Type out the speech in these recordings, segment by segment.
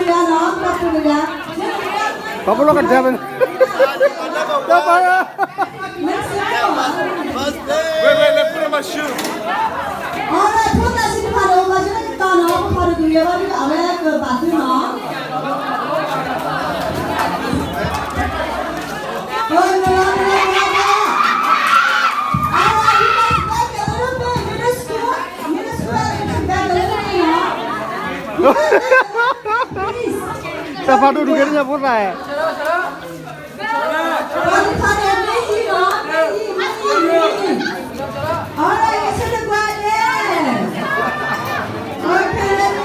ပှၤပလီၢ်ကဒဲဘၣ်န့ၣ်, တၢ်ပၢ်လၢ Wait, wait, let me put on my shoe. All right, ဖိသၣ်ဆံးတဖၣ်န့ၣ် ပဘၣ်ဆၢကတီၢ်နီၤ, ပဖးဒိၣ်ကရံၣ်အဝဲကဘၣ်သုနီၤ. All right, you guys back a little bit, middle school, middle school, back a little bit, huh? You guys back a little bit, please. တၢ်ဖးဒိၣ်ဒုးကဲန့ၣ်ညါဖိသၣ်ဧၢ. All right, let's hit the ground, yeah. Okay, let's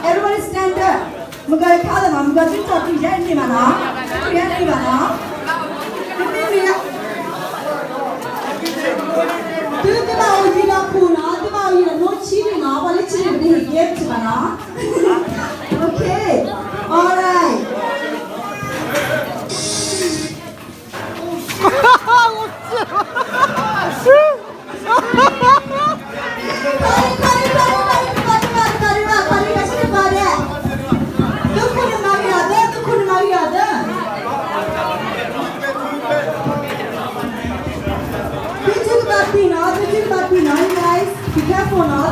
Everybody stand up. မုၢ်ဂီၤခါလၢမး မုၢ်ဂီၤသုထီၣ်တံၢ်ယဲၢ်နံၣ်ဘၣ်နီၤ, ယဲၢ်နံၣ်ဘၣ်နီၤ, တမ့ၢ်မ့ၢ်, သုတဘၣ်အိၣ်ယံၤဒီးခိၣ်နီၤ, သုဘၣ်အိၣ်ယံၤဒီးနိဆံန့ၣ်နီၤ, ပှၤလၢဆံန့ၣ် ပတဟ့ၣ်ကဲ တဘၣ်နီၤ. Okay, all right. Be careful now, you guys. Be careful now.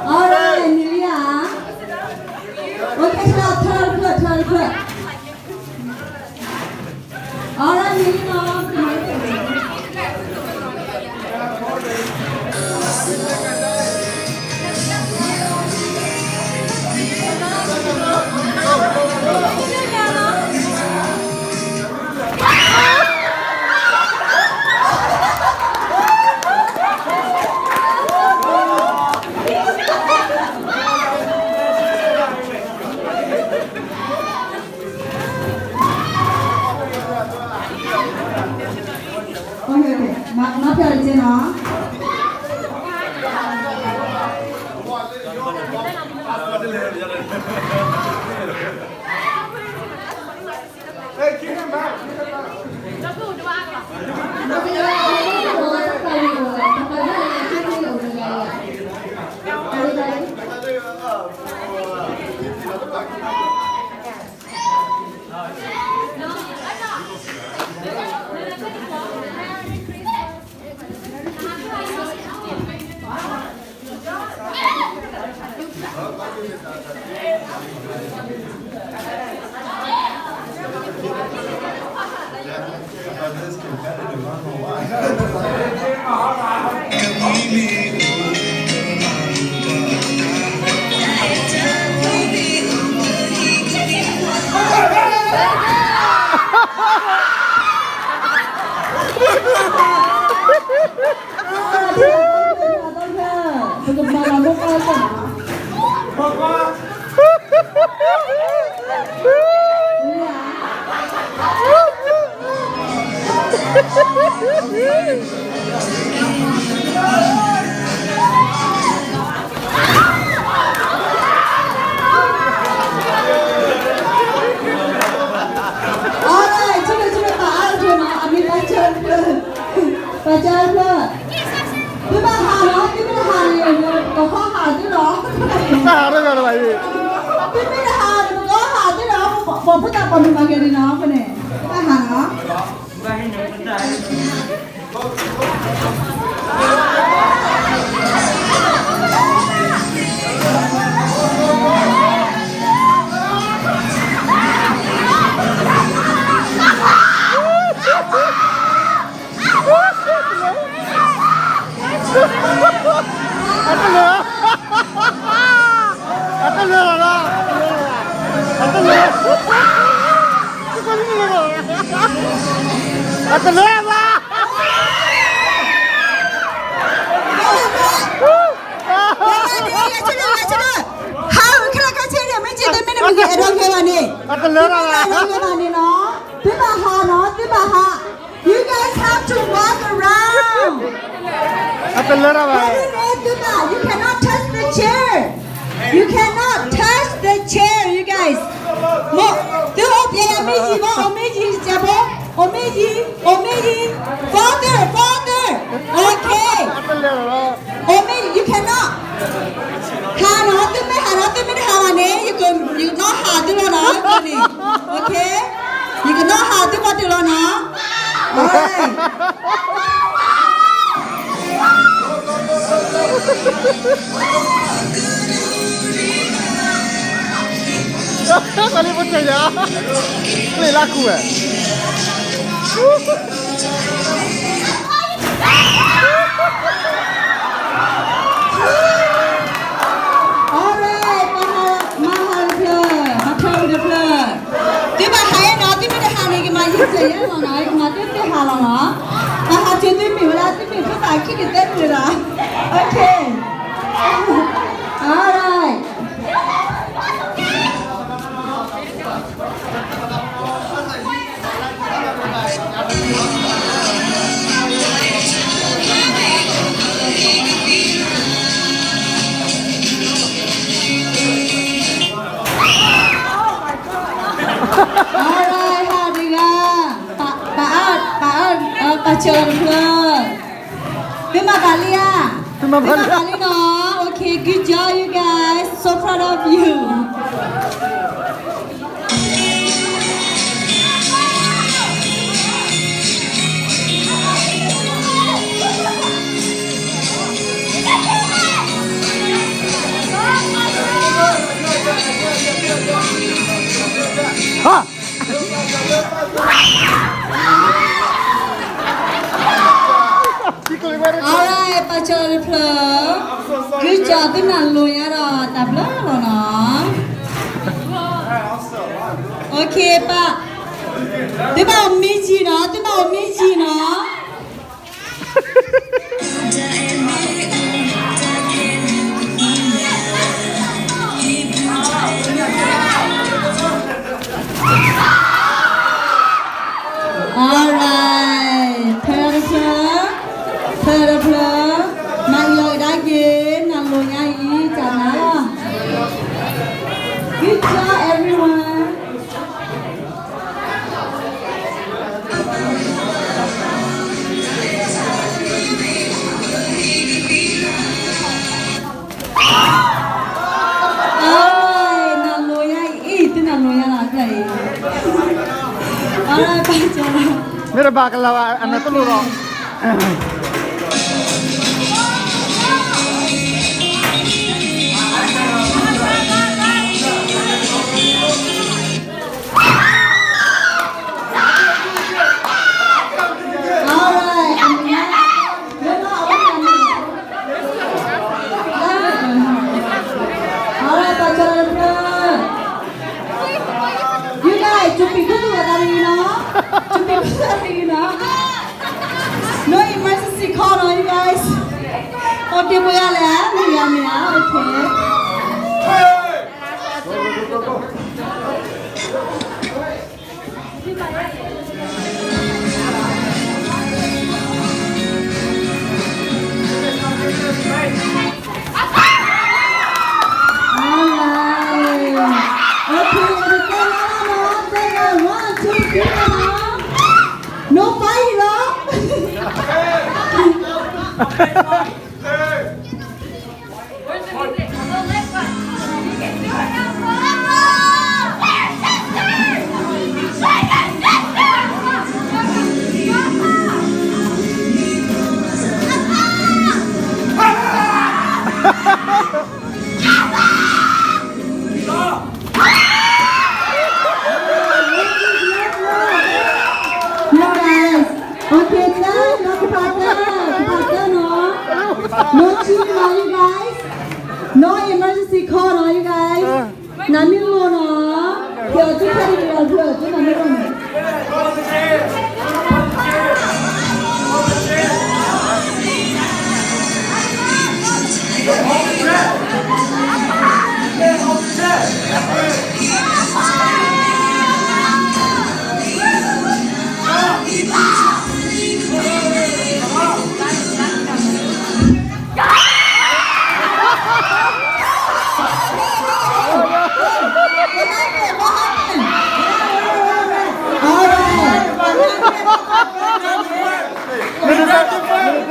All right, Amelia. Okay, turn, turn, turn, turn. All right, Amelia. Okay, okay. မၤ မၤဖျါတကဲနီၤ. Hey, kick him out, kick him out. ပိာ်ဖိသၣ်ပိာ်မုၣ်မၤကဲၤန့ၣ်နီၤ အဃိန့ၣ် တဘၣ်ဟးနီၤ. How can I continue? မ့ၢ်က့ၤတမ့ၢ်နမ့ၢ်က့ၤအဲၣ်ဒိးဂဲၤဘၣ်န့ၣ်, အဲၣ်ဒိးဂဲၤဘၣ်န့ၣ်နီၤ, သုဘၣ်ဟးနီၤ, သုဘၣ်ဟး, you guys have to walk around. သုဘၣ်, you cannot touch the chair. You cannot touch the chair, you guys. မ့ၢ်, သုအိၣ်ပျဲယၤမ့ၢ်ယံၤဘၣ်, အိၣ်မ့ၢ်ယံၤ, အိၣ်မ့ၢ်ယံၤ, အိၣ်မ့ၢ်ယံၤ, further, further. Okay. အိၣ်မ့ၢ်, you cannot. ဟးနီၤ, သုမ့ၢ်ဟးနီၤ, သုမ့ၢ်တဟးဘၣ်န့ၣ်, ယကနီၣ်ဟးသုလီၤနီၤ, ယကနီၣ်ဟးသုကိးတုၤလီၤနီၤ. Alright. ပှၤလၢပှၤတဲယၤ, ကျ့လၢခူဝဲ. Alright, မၤဟးတဖျၢၣ်, မၤထၢတဖျၢၣ်. သုဘၣ်ဟးနီၤ, သုမ့ၢ်တဟးန့ၣ် ကမၤယံၤစဲးယဲလီၤနီၤ, ကမၤတသ့ဟးလီၤနီၤ. မၤဟးတုၤသုမ့ၢ်ဝဲဒၣ်, သုမ့ၢ်ဖိသၣ်ခံကသဲမုၢ်လီၤ. Okay. Alright. အါရၢၣ် ဟးတဂၤ, ပ, ပအါ, ပအါ, ပာ်စၢၤတဖျၢၣ်, မ့ၢ်မၤသးလံဧါ, မ့ၢ်မၤသးလံနီၤ. Okay, good job, you guys. So proud of you. အါရၢၣ် ပာ်စၢၤတဖျၢၣ်, good job, သုနၢ်လိၤညါဒီးတၢ်ဘျုးလီၤနီၤ. Okay, ပ, သုဘၣ်အိၣ်မ့ၢ်ယံၤနီၤ, သုဘၣ်အိၣ်မ့ၢ်ယံၤနီၤ. Alright, ဖဲတဖျၢၣ်, ဖဲတဖျၢၣ်, မၤအံၤလီၤကဒါက့ၤ, နၢ်လိၤညါအံၤ တၢ်နၤလီၤ. Good job, everyone. Alright, နၢ်လိၤညါအံၤ, သုနၢ်လိၤညါလီၤ အကျါအံၤ. Alright, ပာ်စၢၤလီၤ. မ့ၢ်တဘၣ်ကလၤဘၣ် အနၢ်တလိၣ်လီၤ. Alright, alright, ပာ်စၢၤလီၤတဖျၢၣ်. You guys, ကၠူပံၤကူသူၣ်အသးတဂ့ၤနီၤ, ကၠူပံၤကူသူၣ်အသးတဂ့ၤနီၤ. No emergency call နီၤ, you guys. Okay, ပှဲၤဂၤလဲၣ်, မ့ၢ်ဂၤမ့ၢ်ဧါ, okay. Alright. Okay, တကဲလီၤနီၤ, တကဲလီၤ, one, two, three နီၤ. No fight လီၤ.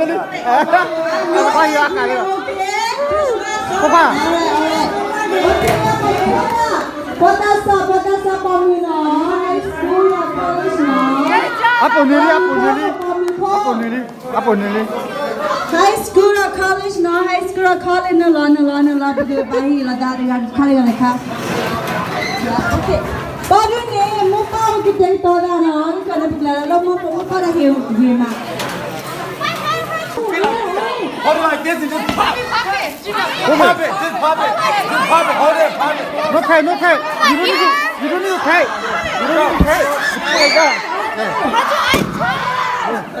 Okay, Christmas song. All right, all right. Okay, okay, okay. ပှၤသးစၢ် ပှၤသးစၢ် ပှၤမုၣ်နီၤ high school ဒီး college နီၤ အပိာ်နုာ်လံ အပိာ်နုာ်လံ ပှၤမုၣ်ဖိ အပိာ်နုာ်လံ အပိာ်နုာ်လံ high school ဒီး college နီၤ high school ဒီး college နုာ်လီၤ နုာ်လီၤ နုာ်လီၤ ပကဘၣ်ဟ့ၣ်လီၤသးတဂၤတခါတဂၤတခါ Okay. ဘၣ်ဒ်န့ၣ် မိၢ်ပၢ်အိၣ်ကတဲာ်ကတီၤသးနီၤ ကနပကျဲလၢမိၢ်ပၢ်တၢ်ဟ့ၣ်ဂ့ၤမး Hold it like this and just pop. Pop it, just pop it. Just pop it. Hold it, pop it. No tape, no tape. You don't need to, you don't need to tape. You don't need to tape. You put it like that. Yeah.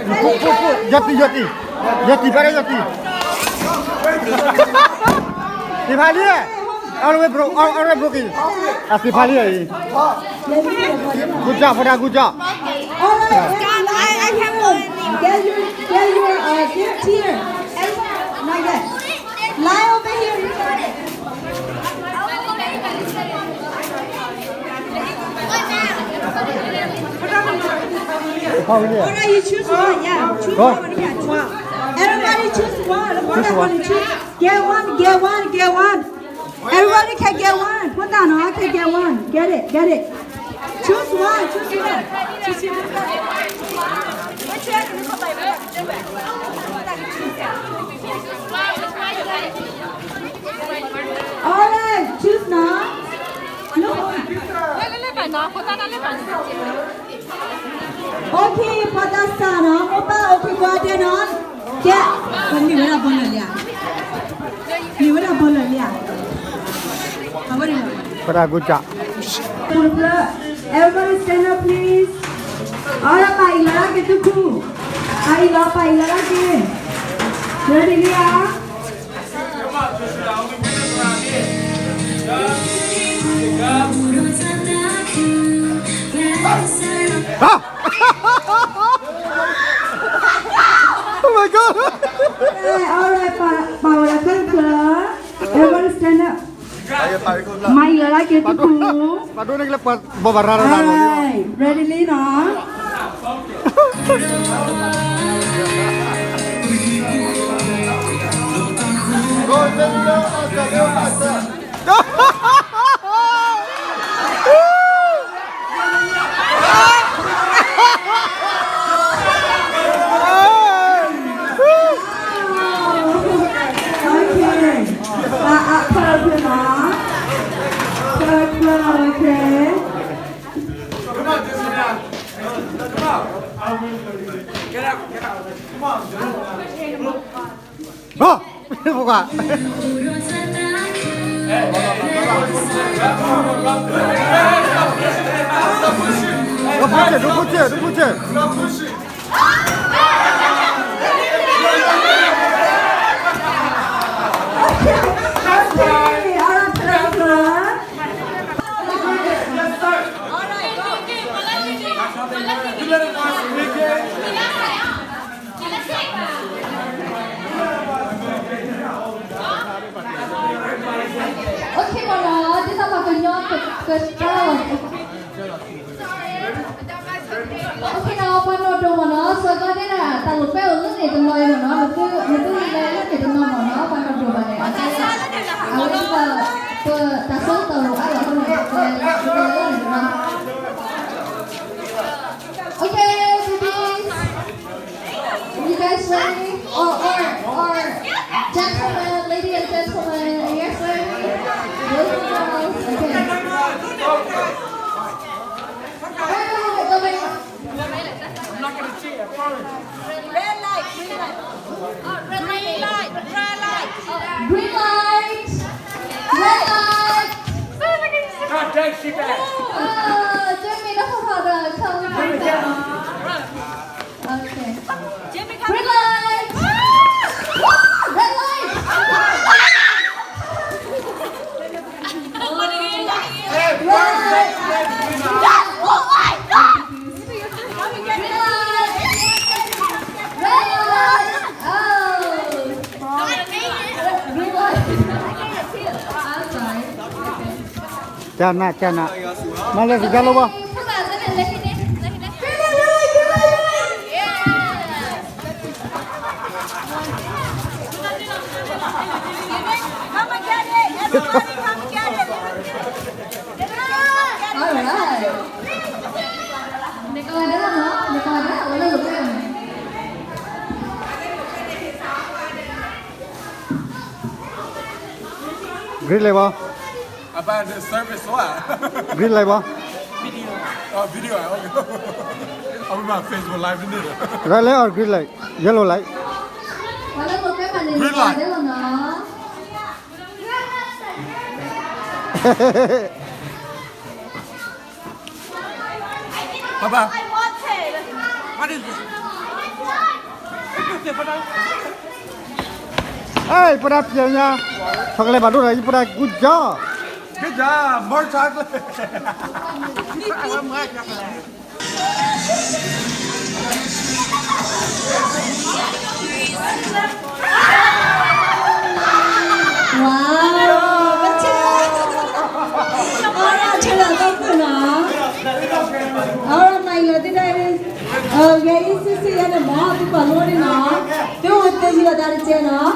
You put, put, put. ယီၤတံၢ် ယီၤတံၢ် ယီၤတံၢ် ဖဲလၢယီၤတံၢ် တံၢ်ဖးလံ all the way broke, all, all the way broken. အတံၢ်ဖးလံအံၤ Good job, brother, good job. All right, everyone, get your, get your uh, gift here. Everyone, not yet. Lie over here. All right, you choose one, yeah. Choose one, yeah, choose one. Everybody choose one. Choose one. Get one, get one, get one. Everybody can get one. Put down, I can get one. Get it, get it. Choose one, choose one. Choose one. All right, choose now. No. Okay, ပှၤသးစၢ်နီၤ မိၢ်ပၢ် okay ကွၢ်တဲနီၤ ကဲ မ့ၢ်ဝဲဒၣ်ဘီလၢာ်လံဧါ မ့ၢ်ဝဲဒၣ်ဘီလၢာ်လံဧါ အဝဲန့ၣ်လီၤ ပတၢ်ကူစး Everybody stand up please. အီၤ ပာ်အံၤလီၤတၢ်က့ၤတခူ ပာ်အံၤလီၤ ပာ်အံၤလီၤတၢ်က့ၤ ready လံဧါ Ah! Oh my God! All right, all right, ပာ်ဝဲဒၣ်တၢ်ချၢ everybody stand up. မၤအံၤလီၤတၢ်က့ၤတခူ ပှၤဒိၣ်န့ၣ်ကလၢပှၤဘိးဘၣ်ရၤရၤလီၤ All right, ready လံနီၤ Okay. ပာ်အါဖၢၣ်ဖျၢၣ်နီၤ ဖၢၣ်ဖျၢၣ် okay. Hả? Không phải. Don't push it, don't push it, don't push it. Okay မ့ၢ်နီၤ ဒ်သိးပှၤကညီကကတၢၢ်လီၤ Okay နီၤ ပှၤနီၢ်ဒိၣ်မ့ၢ်နီၤ ဆၢကတီၢ်ဒၣ် တၢ်လိာ်ကွဲအိၣ်လၢန့ၣ်တနီၤအံၤမ့ၢ်နီၤ နသု နသုလဲၤလၢန့ၣ်တနီၤမ့ၢ်နီၤ ပှၤနီၢ်ဒိၣ်ဘၣ်န့ၣ် အဝဲဒ်သိး ပတၢ်ဆၢကတီၢ်လိာ်အါလီၤအဃိန့ၣ် ပလဲၤလၢန့ၣ်တနီၤ Okay, babies. You guys ready? Or, or, or, gentlemen, lady and gentlemen, are you guys ready? Boys and girls? Okay. Where are we going? Red light, green light. Green light, red light. Green light, red light. God dang, she bad. Uh, Jimmy, no, hold on, tell me. Jimmy, come. Okay. Jimmy, come. Green light. Red light. Red light. Green light. Red light. Oh. Green light. I'm sorry. Okay. ကနၣ် ကနၣ် မၤလဲၤစံးကါလိဘၣ် Green light, green light. Yeah. All right. နကဝဲဒၣ်လီၤနီၤ, နကဝဲဒၣ် ဝဲလၢလိာ်ကွဲအီၤန့ၣ် green light ဘၣ်, အဘၣ် service ဝါ green light ဘၣ်, video အဝဲမၤ Facebook live န့ၣ် red light or green light, yellow light, green light. 爸爸，what is this? 哎，不打别人家，chocolate 吧，都来一不打 good job。Good job, more chocolate. I want more chocolate. Wow, ကဆဲး, အီရၣ်ဆဲးလီၤသီခိၣ်နီၤ, အီရၣ်မၤအံၤလီၤသ့ၣ်ဒၣ်, ယဲအံၤစ့ၢ်စ့ၢ်ယဲန့ၣ်မ့ၢ် သုပှၤလိန့ၣ်နီၤ, သုအိၣ်သယုၢ်လီၤတၢ်တကဲနီၤ,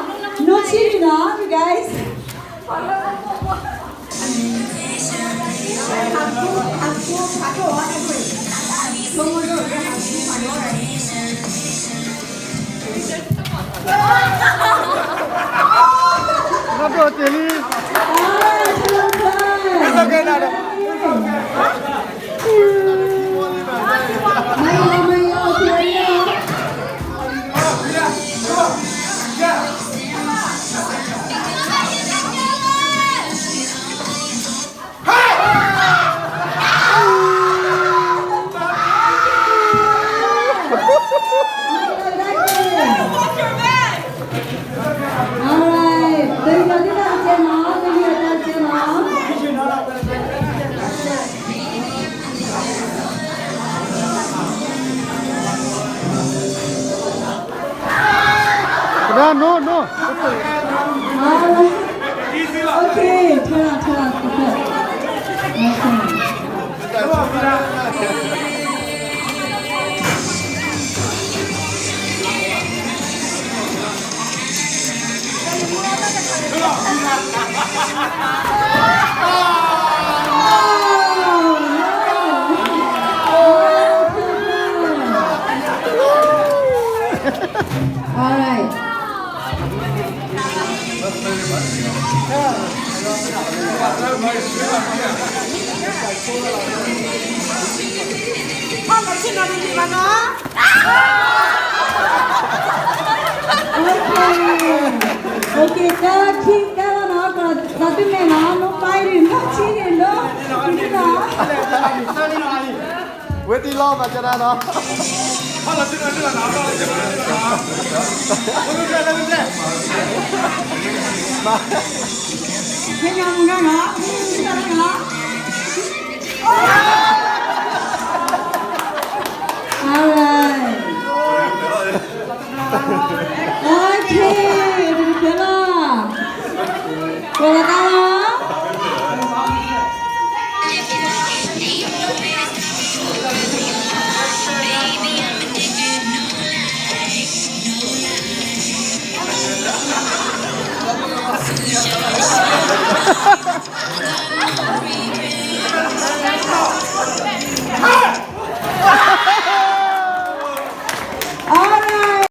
နိဆံးန့ၣ်နီၤ you guys. It's okay, Dada. It's okay. ကဒါ no, no. Okay, ထီၣ်, ထီၣ်, ထီၣ်. Okay. Okay, okay, တၢ်ခံတၢ်လီၤနီၤ, ကီးသးတမဲာ်နီၤ, no fighting, no cheating, no, ဝဲတံၢ်လီၤမးကနၣ်နီၤ, မ့ၢ်ညါမူနီၤ, All right. Okay, တကဲလီၤ. ကွၢ်လီၤတၢ်လီၤ.